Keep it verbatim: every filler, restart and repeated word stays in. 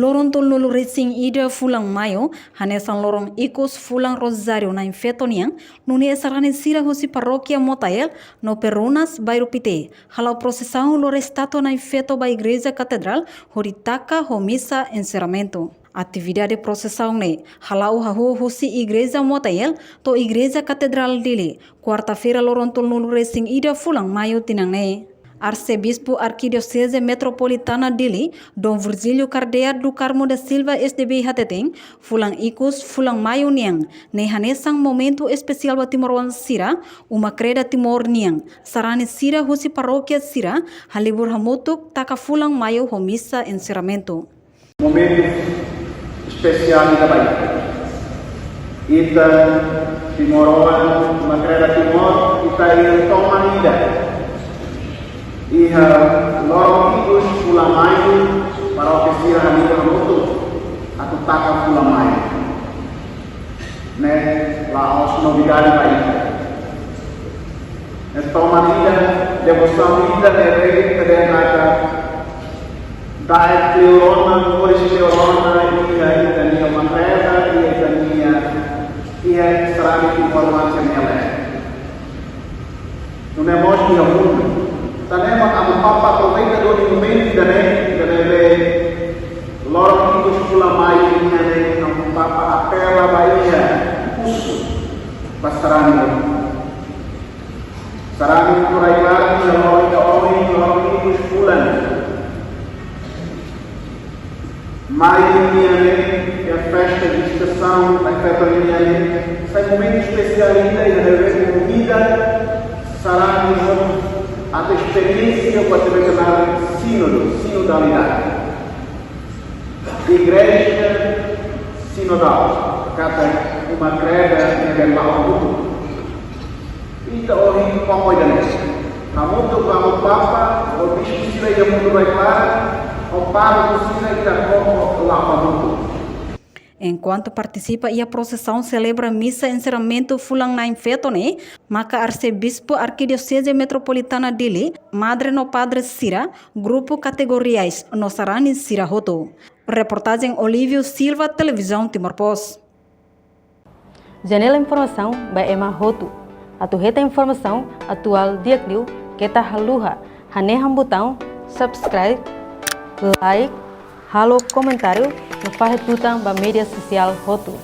Loron tolunulu-resin-ida fulan Maiu, hanesan loron ikus fulan Rozáriu na'in-feto nian, nune'e sarani sira husi parókia Motael no Perunas, bairru Pité, hala'o prosesaun lori estátua na'in-feto ba Igreja Katedrál, hodi taka ho misa enserramentu. Atividade prosesaun ne'e hala'o hahú husi Igreja Motael to'o Igreja Katedrál Dili, kuarta-feira loron tolunulu-resin-ida fulan Maiu tinan ne'e. Arsebispu Arkidioseze Metropolitana Dili, Dom Virgílio Cardeal do Carmo da Silva, S D B, hateten, fulan ikus fulan Maiu nian ne'e hanesan momentu espesiál ba timoroan sira, uma-kreda Timor nian, sarani sira husi parókia sira, halibur hamutuk taka fulan Maiu ho misa enserramentu. Momentu espesiál ida ba ita. Ita timoroan, uma-kreda Timor, ita iha toman ida. Iha loron ikus fulan Maiu, parókia sira halibur hamutuk atu taka fulan Maiu. Ne'e la'ós novidade ba ita. Ne'e toman ida, devosaun ida ne'ebé ita dehan katak da'et kleur ona, moris kleur ona, iha ita-nia uma-kreda, iha ita-nia, iha sarani Timor-leste nian. Nune'e mós iha mundu. Tan ne'e mak Amu Papa aproveita duni momentu ida-ne'e, ida-ne'ebé loron ikus fulan Maiu nian ne'e, Amu Papa apela ba ita husu ba sarani. Sarani hotu rai-klaran iha loron ida ohin, loron ikus fulan Maiu nian ne'e, iha festa de estasaun, iha festa nian ne'e, sai momentu espesiál ida, ida-ne'ebé konvida sarani atu esperiénsia buat ne'ebé dehan sínodu, sinodalidade. Igreja sinodál, katak uma-kreda ne'ebé la'o hamutuk. Ita ohin koko ida-ne'e. Hamutuk ho Amu Papa, ho bispu sira iha mundu rai-klaran, ho pároku sira, ita koko la'o hamutuk. Enkuantu partisipa iha prosesaun selebra misa enserramentu fulan na'in-feto ne'e, maka Arsebispu Arkidioseze Metropolitana Dili, madre no padre sira, grupu kategoriais no sarani sira hotu. Reportajen Olívio Silva, Televizaun Timor Post. Janela informasaun ba ema hotu. Atu hetan informasaun atuál di'ak liu, keta haluha hanehan butaun subscribe, like, halo komentáriu no fahe tutan ba média sosiál hotu.